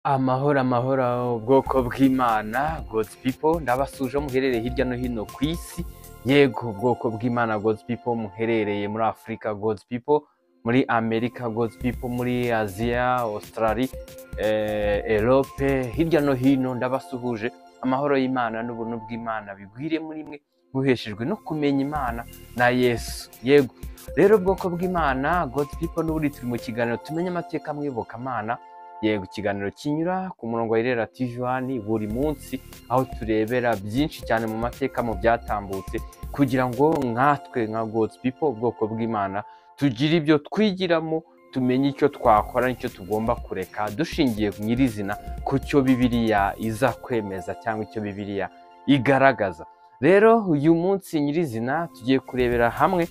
Amahoro amahoro ubwoko bw'Imana, God's people, ndabasuje muherereye hirya no hino ku isi. Yego, ubwoko bw'Imana, God's people, muherereye muri Afurika, God's people, muri Amerika, God's people, muri Aziya, Australie, Europe, hirya no hino ndabasuhuje. Amahoro y'Imana n'ubuntu bw'Imana bigwire muri mwe, muheshejwe no kumenya Imana na Yesu. Yego rero, ubwoko bw'Imana, God's people, n'ubundi turi mu kiganiro Tumenye Amateka Mwibukamana. Yego, ikiganiro kinyura ku murongo wa Irera TV One buri munsi, aho turebera byinshi cyane mu mateka, mu byatambutse, kugira ngo nkatwe nka God's people, ubwoko bw'Imana, tugire ibyo twigiramo, tumenye icyo twakora n'icyo tugomba kureka, dushingiye nyirizina ku cyo Bibiliya iza kwemeza cyangwa icyo Bibiliya igaragaza. Rero uyu munsi nyirizina tugiye kurebera hamwe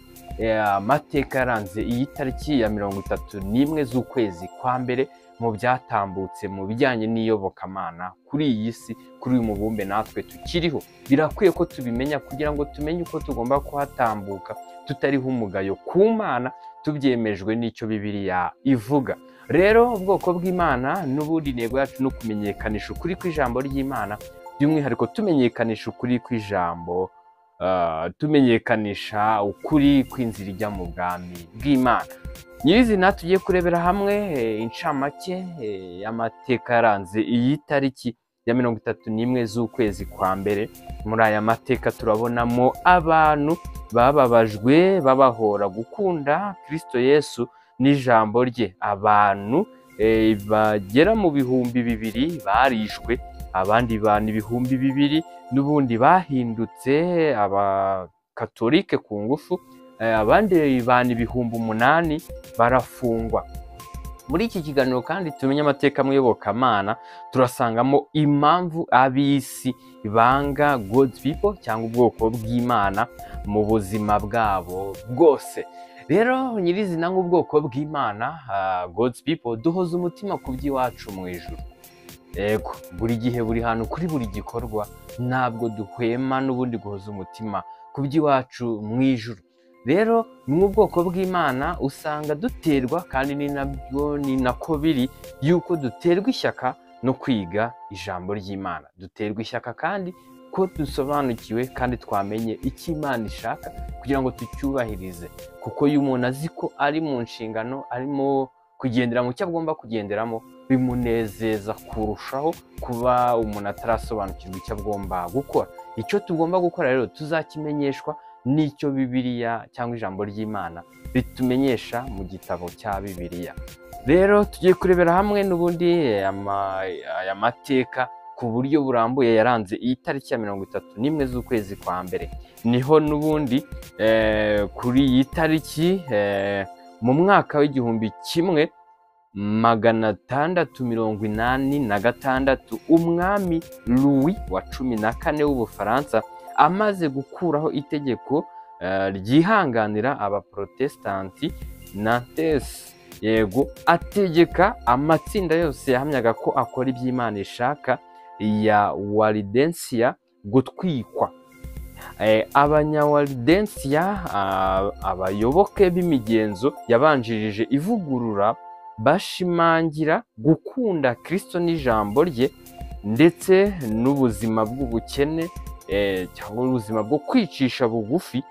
amateka yaranze iyi tariki ya 31 z'ukwezi kwa mbere mu byatambutse mu bijyanye n'iyobokamana kuri iyi si, kuri uyu mubumbe natwe tukiriho. Birakwiye ko tubimenya kugira ngo tumenye uko tugomba kuhatambuka tutariho umugayo ku Mana, tubyemejwe n'icyo Bibiliya ivuga. Rero ubwoko bw'Imana, n'ubundi intego yacu ni ukumenyekanisha ukuri kw'ijambo ry'Imana, by'umwihariko tumenyekanisha ukuri kw'ijambo, tumenyekanisha ukuri kw'inzira ijya mu bwami bw'Imana. Nyirizina tugiye kurebera hamwe incamake y'amateka yaranze iyi tariki ya 31 z'ukwezi kwa mbere. Muri aya mateka turabonamo abantu bababajwe babahora gukunda Kristo Yesu n'ijambo rye. Abantu bagera mu 2000 barishwe, abandi bantu 2000 n'ubundi bahindutse abakatolike ku ngufu, abandi bantu 8000 barafungwa. Muri iki kiganiro kandi Tumenye Amateka Muyobokamana turasangamo impamvu ab'isi banga God's people cyangwa ubwoko bw'Imana mu buzima bwabo bwose. Rero nyirizina nk'ubwoko bw'Imana, God's people, duhoza umutima ku by'iwacu mu ijuru. Yego, buri gihe, buri hantu, kuri buri gikorwa, ntabwo duhwema n'ubundi guhoza umutima ku by'iwacu mu ijuru. Rero mu bwoko bw'Imana usanga duterwa, kandi ni nabyo, ni nako biri, yuko duterwa ishyaka no kwiga ijambo ry'Imana. Duterwa ishyaka kandi ko dusobanukiwe kandi twamenye icyo Imana ishaka kugira ngo tucyubahirize, kuko iyo umuntu azi ko ari mu nshingano, arimo kugendera mu cyo agomba kugenderamo, bimunezeza kurushaho kuba umuntu atarasobanukirwa icyo agomba gukora. Icyo tugomba gukora rero tuzakimenyeshwa n'icyo Bibiliya cyangwa ijambo ry'Imana ritumenyesha mu gitabo cya Bibiliya. Rero tugiye kurebera hamwe n'ubundi aya mateka ku buryo burambuye yaranze iyi tariki ya 31 z'ukwezi kwa mbere. Niho n'ubundi kuri iyi tariki mu mwaka w'1686, umwami Louis wa 14 w'Ubufaransa amaze gukuraho itegeko ryihanganira abaprotesitanti Nantes, yego, ategeka amatsinda yose yahamyaga ko akora iby'Imana ishaka ya Walidensiya gutwikwa. Abanyawalidensiya, abayoboke b'imigenzo yabanjirije ivugurura, bashimangira gukunda Kristo n'ijambo rye ndetse n'ubuzima bw'ubukene cyangwa ubuzima bwo kwicisha bugufi.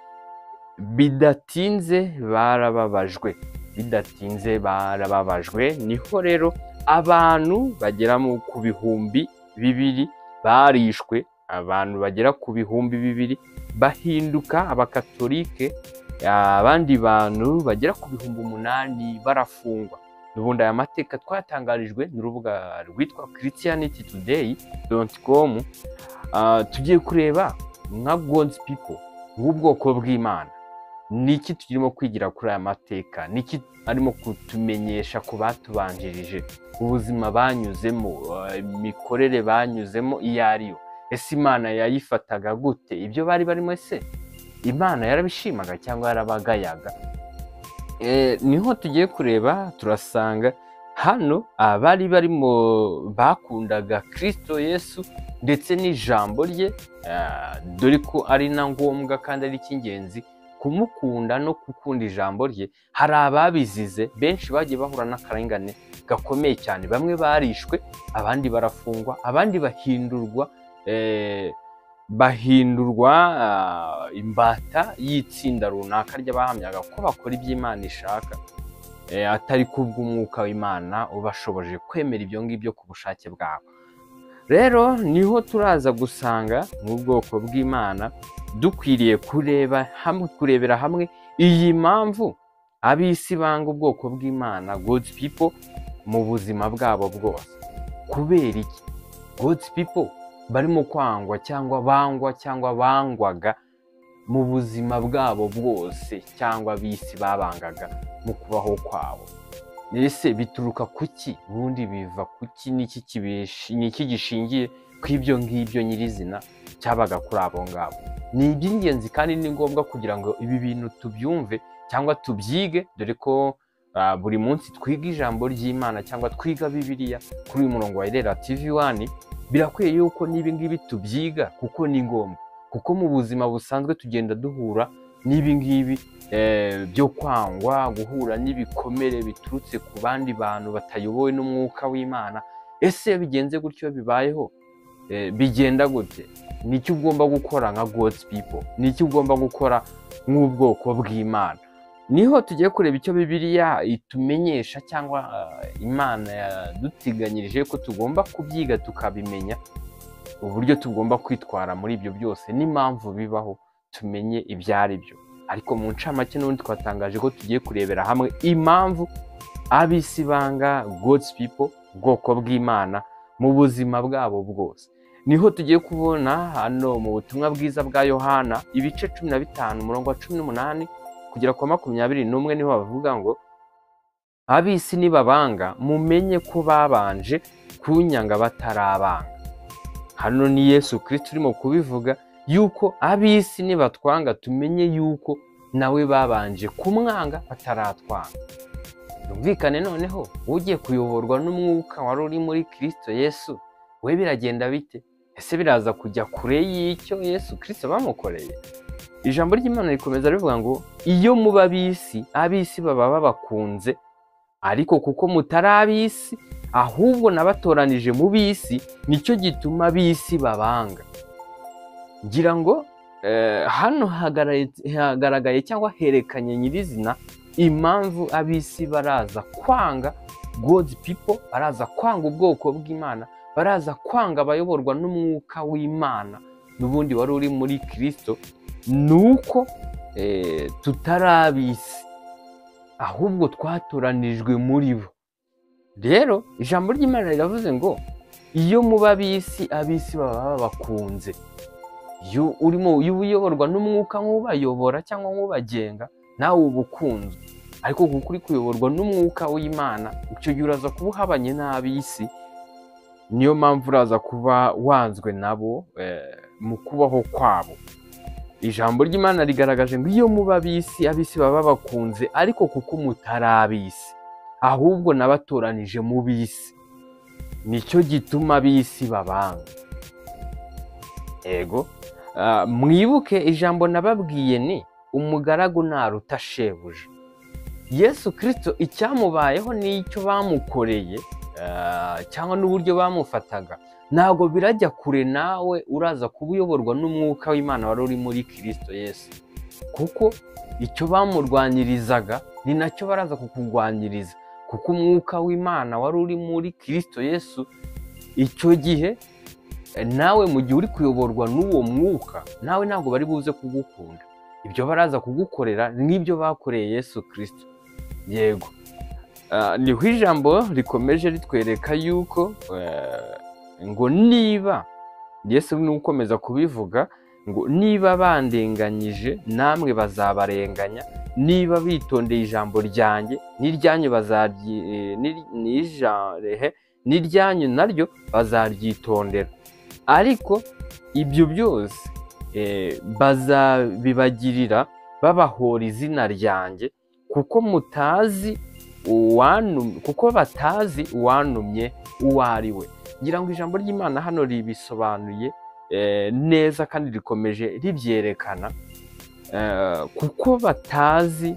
Bidatinze barababajwe, bidatinze barababajwe. Niho rero abantu bagera ku 2000 barishwe, abantu bagera ku 2000 bahinduka abakatolike, abandi bantu bagera ku 8000 barafungwa. N'ubundi aya mateka twatangarijwe n'urubuga rwitwa christianitytoday.com. Tugiye kureba nka God's people, nk'ubwoko bw'Imana, niki turimo kwigira kuri aya mateka, niki arimo kutumenyesha ku batubanjirije, ubuzima banyuzemo, imikorere banyuzemo iyo ariyo. Ese Imana yayifataga gute ibyo bari barimo? Ese Imana yarabishimaga cyangwa yarabagayaga? Niho tugiye kureba. Turasanga hano abari barimo bakundaga Kristo Yesu ndetse n'ijambo rye, dore ko ari na ngombwa kandi ari icy'ingenzi. Kumukunda no gukunda ijambo rye, hari ababizize benshi bagiye bahura n'akarengane gakomeye cyane. Bamwe barishwe, abandi barafungwa, abandi bahindurwa imbata y'itsinda runaka ry'abahamyaga ko bakora ibyo Imana ishaka, atari kubw'umwuka w'Imana ubashoboje kwemera ibyo ngibyo ku bushake bwabo. Rero niho turaza gusanga mu bwoko bw'Imana dukwiriye kurebera hamwe iyi mpamvu ab'isi banga ubwoko bw'Imana, God's people, mu buzima bwabo bwose. Kubera iki God's people barimo kwangwa cyangwa bangwa cyangwa bangwaga mu buzima bwabo bwose, cyangwa ab'isi babangaga mu kubaho kwabo? Ese bituruka kuki? Ubundi biva kuki? Niki gishingiye ku ibyo ngibyo nyirizina cyabaga kuri abo ngabo? Ni iby'ingenzi kandi ni ngombwa kugira ngo ibi bintu tubyumve cyangwa tubyige, dore ko buri munsi twiga ijambo ry'Imana cyangwa twiga Bibiliya kuri uyu murongo wa Irera TV 1. Birakwiye yuko n'ibi ngibi tubyiga kuko ni ngombwa, kuko mu buzima busanzwe tugenda duhura n'ibi ngibi byo kwangwa, guhura n'ibikomere biturutse ku bandi bantu batayobowe n'umwuka w'Imana. Ese bigenze gutyo, bibayeho, bigenda gute? Niki ugomba gukora nka God's people? Niki ugomba gukora nk'ubwoko bw'Imana? Niho tugiye kureba icyo Bibiliya itumenyesha cyangwa Imana yaduteganyirije ko tugomba kubyiga tukabimenya, uburyo tugomba kwitwara muri ibyo byose n'impamvu bibaho, tumenye ibyo ari byo. Ariko mu ncamake n'ubundi twatangaje ko tugiye kurebera hamwe impamvu ab'isi banga God's people, ubwoko bw'Imana, mu buzima bwabo bwose. Niho tugiye kubona hano mu butumwa bwiza bwa Yohana ibice 15 umurongo wa 18 kugera kwa 21, niho bavuga ngo ab'isi nibabanga mumenye ko babanje kunyanga batarabanga. Hano ni Yesu Kristo urimo kubivuga yuko ab'isi nibatwanga tumenye yuko nawe babanje kumwanga bataratwanga. Yumvikane noneho ugiye kuyoborwa n'umwuka wari uri muri Kristo Yesu, we biragenda bite? Ese biraza kujya kure y'icyo Yesu Kristo bamukoreye? Ijambo ry'Imana rikomeza rivuga ngo iyo muba ab'isi, ab'isi baba babakunze, ariko kuko mutari ab'isi ahubwo nabatoranije mu b'isi, nicyo gituma ab'isi babanga. Ngira ngo hano hagaragaye cyangwa herekanye nyirizina impamvu ab'isi baraza kwanga God's people, baraza kwanga ubwoko bw'Imana, baraza kwanga abayoborwa n'umwuka w'Imana n'ubundi wari uri muri Kristo, nuko tutari ab'isi ahubwo twatoranijwe muri bo. Rero ijambo ry'Imana riravuze ngo iyo muba ab'isi, ab'isi baba babakunze. Iyo urimo uyoborwa n'umwuka nk'ubayobora cyangwa nk'ubagenga, nawe uba ukunzwe. Ariko kuko uri kuyoborwa n'umwuka w'Imana, icyo gihe uraza kuba uhabanye n'ab'isi, niyo mpamvu uraza kuba wanzwe nabo mu kubaho kwabo. Ijambo ry'Imana rigaragaje ngo iyo muba ab'isi, ab'isi baba babakunze, ariko kuko mutari ab'isi ahubwo nabatoranije mu b'isi, nicyo gituma ab'isi babanga. Ego, mwibuke ijambo nababwiye ni umugaragu naruta shebuja. Yesu Kristo icyamubayeho n'icyo bamukoreye cyangwa n'uburyo bamufataga ntabwo birajya kure nawe uraza kuba uyoborwa n'umwuka w'Imana wari uri muri Kristo Yesu, kuko icyo bamurwanyirizaga ni nacyo baraza kukurwanyiriza, kuko umwuka w'Imana wari uri muri Kristo Yesu icyo gihe nawe mu gihe uri kuyoborwa n'uwo mwuka, nawe ntabwo bari buze kugukunda. Ibyo baraza kugukorera n'ibyo bakoreye Yesu Kristo. Yego, niho ijambo rikomeje ritwereka yuko ngo niba Yesu nukomeza kubivuga ngo niba bandenganyije namwe bazabarenganya, niba bitondeye ijambo ryanjye n'iryanyu n'iryanyu naryo bazaryitondera. Ariko ibyo byose bazabibagirira babahora izina ryanjye, kuko mutazi kuko batazi uwantumye uwo ari we. Ngira ngo ijambo ry'Imana hano ribisobanuye neza kandi rikomeje ribyerekana. Kuko batazi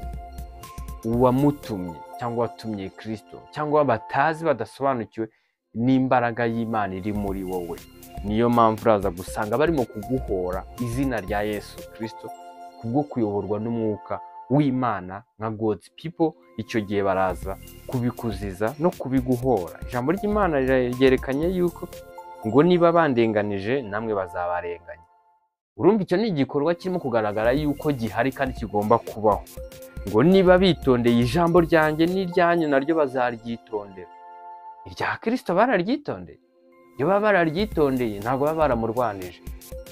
uwamutumye cyangwa watumye Kristo, cyangwa batazi, badasobanukiwe n'imbaraga y'Imana iri muri wowe. Niyo mpamvu uraza gusanga barimo kuguhora izina rya Yesu Kristo kubwo kuyoborwa n'umwuka w'Imana nka God's people. Icyo gihe baraza kubikuziza no kubiguhora. Ijambo ry'Imana ryerekanye yuko ngo niba bandenganije, namwe bazabarenganya. Urumva, icyo ni igikorwa kirimo kugaragara yuko gihari kandi kigomba kubaho. Ngo niba bitondeye ijambo ryanjye, n'iryanyu naryo bazaryitondera. Irya Kirisito bararyitondeye? Iyo baba bararyitondeye, ntabwo baba baramurwanije.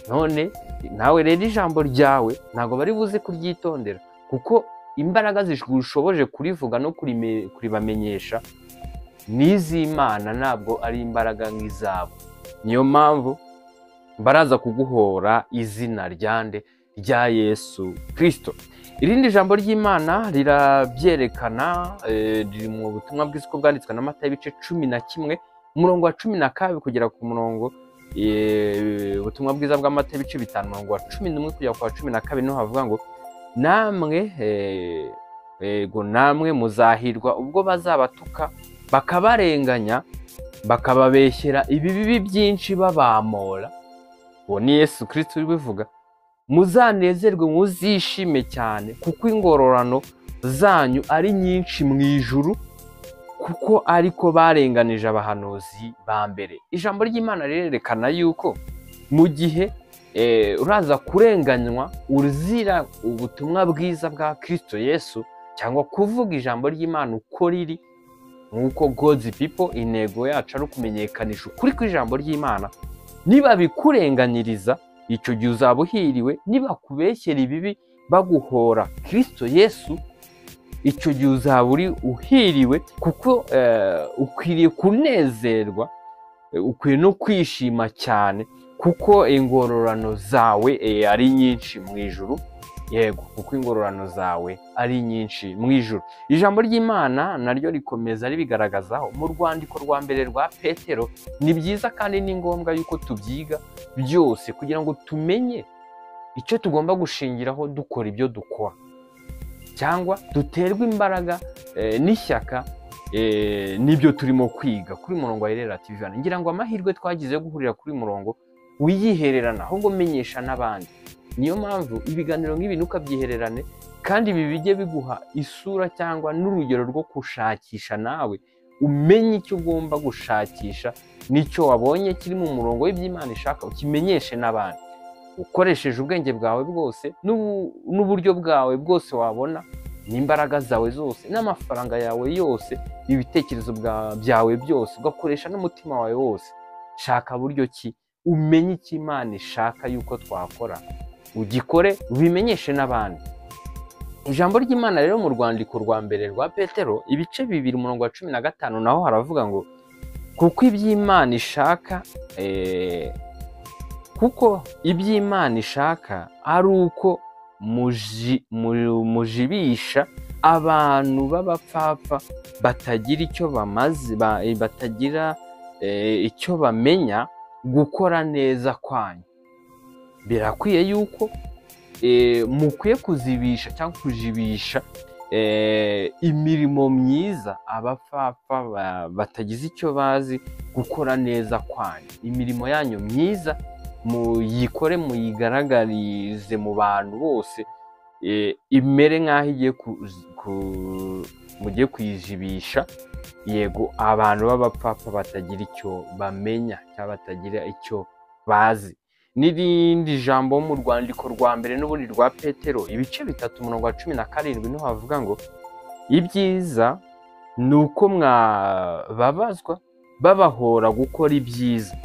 None nawe rero, ijambo ryawe ntabwo bari buze kuryitondera, kuko imbaraga zigushoboje kurivuga no kuribamenyesha ni iz'Imana, ntabwo ari imbaraga nk'izabo. Niyo mpamvu baraza kuguhora izina ryande? Rya Yesu Kirisito. Irindi jambo ry'Imana rirabyerekana, riri mu butumwa bwiza uko bwanditswe na Matayo, ibice 11, umurongo wa 12 kugera ku murongo, ubutumwa bwiza bwa Matayo, ibice 5, umurongo wa 11 kugera ku wa 12, niho havuga ngo: "Namwe, yego, namwe muzahirwa ubwo bazabatuka, bakabarenganya, bakababeshyera ibibi byinshi babamora." Uwo ni Yesu Kirisito ubivuga. "Muzanezerwe, muzishime cyane, kuko ingororano zanyu ari nyinshi mu ijuru, kuko ariko barenganije abahanuzi ba mbere." Ijambo ry'Imana rirerekana yuko mu gihe uraza kurenganywa uzira ubutumwa bwiza bwa Kirisito Yesu, cyangwa kuvuga ijambo ry'Imana uko riri, nk'uko God's people intego yacu ari ukumenyekanisha ukuri kw'ijambo ry'Imana, niba bikurenganyiriza, icyo gihe uzaba uhiriwe. Niba kubeshyera ibibi baguhora Kirisito Yesu, icyo gihe uzaba uri uhiriwe, kuko ukwiriye kunezerwa, ukwiye no kwishima cyane, kuko ingororano zawe ari nyinshi mu ijuru. Yego, kuko ingororano zawe ari nyinshi mu ijuru. Ijambo ry'Imana naryo rikomeza ribigaragazaho mu rwandiko rwa mbere rwa Petero. Ni byiza kandi ni ngombwa yuko tubyiga byose kugira ngo tumenye icyo tugomba gushingiraho dukora ibyo dukora, cyangwa duterwe imbaraga n'ishyaka n'ibyo turimo kwiga kuri murongo wa Irera TV. Ngira ngo amahirwe twagize yo guhurira kuri murongo wiyihererana, ahubwo menyesha n'abandi. Niyo mpamvu ibiganiro nk'ibi ntukabyihererane, kandi ibi bijye biguha isura cyangwa n'urugero rwo gushakisha, nawe umenye icyo ugomba gushakisha, n'icyo wabonye kiri mu murongo w'iby'Imana ishaka ukimenyeshe n'abandi, ukoresheje ubwenge bwawe bwose n'uburyo bwawe bwose wabona, n'imbaraga zawe zose, n'amafaranga yawe yose, ibitekerezo byawe byose, ugakoresha n'umutima wawe wose. Shaka buryo ki umenye icyo Imana ishaka yuko twakora, ugikore, ubimenyeshe n'abandi. Ijambo ry'Imana rero, mu rwandiko rwa mbere rwa Petero, ibice 2, umurongo wa 15, naho haravuga ngo: "Kuko iby'Imana ishaka ari uko mujibisha abantu b'abapfapfa batagira icyo bamaze, batagira icyo bamenya gukora neza kwanyu." Birakwiye yuko mukwiye kuzibisha cyangwa kujibisha imirimo myiza abapfapfa batagize icyo bazi gukora neza kwanyu. Imirimo yanyu myiza muyikore, muyigaragarize mu bantu bose, imere nk'aho igiye mugiye kuyijibisha, yego, abantu b'abapfapfa batagira icyo bamenya cyangwa batagira icyo bazi. N'irindi jambo mu rwandiko rwa mbere n'ubundi rwa Petero, ibice 3, umurongo wa 17, niho havuga ngo: "Ibyiza ni uko mwababazwa babahora gukora ibyiza,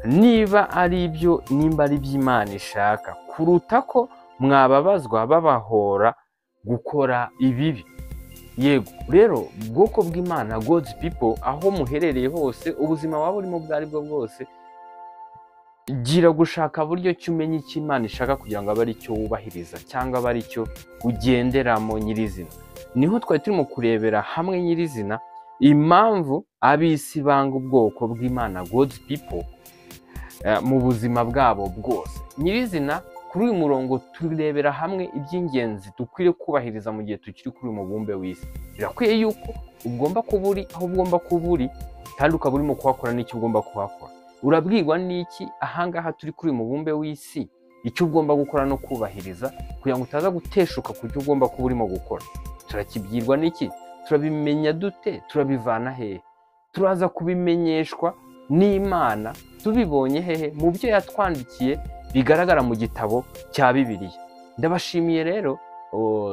niba ari ibyo, nimba ari iby'Imana ishaka, kuruta ko mwababazwa babahora gukora ibibi." Yego rero, bwoko bw'Imana, God's people, aho muherereye hose, ubuzima waba urimo ubwo ari bwo bwose, gira gushaka buryo ki umenya icyo Imana ishaka, kugira ngo abe ari cyo wubahiriza cyangwa abe ari cyo ugenderamo nyirizina. Niho twari turimo kurebera hamwe nyirizina impamvu ab'isi banga ubwoko bw'Imana, God's people, mu buzima bwabo bwose nyirizina. Kuri uyu murongo turebera hamwe iby'ingenzi dukwiriye kubahiriza mu gihe tukiri kuri uyu mubumbe w'isi. Birakwiye yuko ugomba kuba uri aho ugomba kuba uri, kandi ukaba urimo kuhakora n'icyo ugomba kuhakora. Urabwirwa n'iki ahangaha turi kuri uyu mubumbe w'isi, icyo ugomba gukora no kubahiriza kugira ngo utaza guteshuka ku cyo ugomba kuba urimo gukora? Turakibwirwa n'iki? Turabimenya dute? Turabivana hehe? Turaza kubimenyeshwa n'Imana tubibonye hehe? Mu byo yatwandikiye bigaragara mu gitabo cya Bibiliya. Ndabashimiye rero,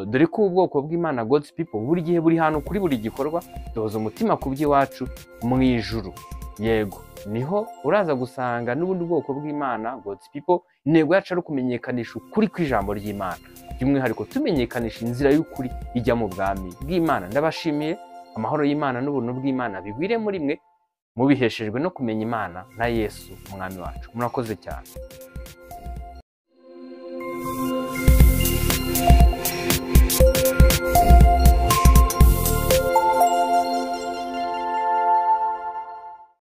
dore ko ubwoko bw'Imana, God's people, buri gihe buri hantu kuri buri gikorwa duhoza umutima ku by'iwacu mu ijuru. Yego, niho uraza gusanga n'ubundi bwoko bw'Imana, God's people, intego yacu ari ukumenyekanisha ukuri kw'ijambo ry'Imana, by'umwihariko tumenyekanisha inzira y'ukuri ijya mu bwami bw'Imana. Ndabashimiye. Amahoro y'Imana n'ubuntu bw'Imana bigwire muri mwe, mubiheshejwe no kumenya Imana na Yesu Umwami wacu. Murakoze cyane.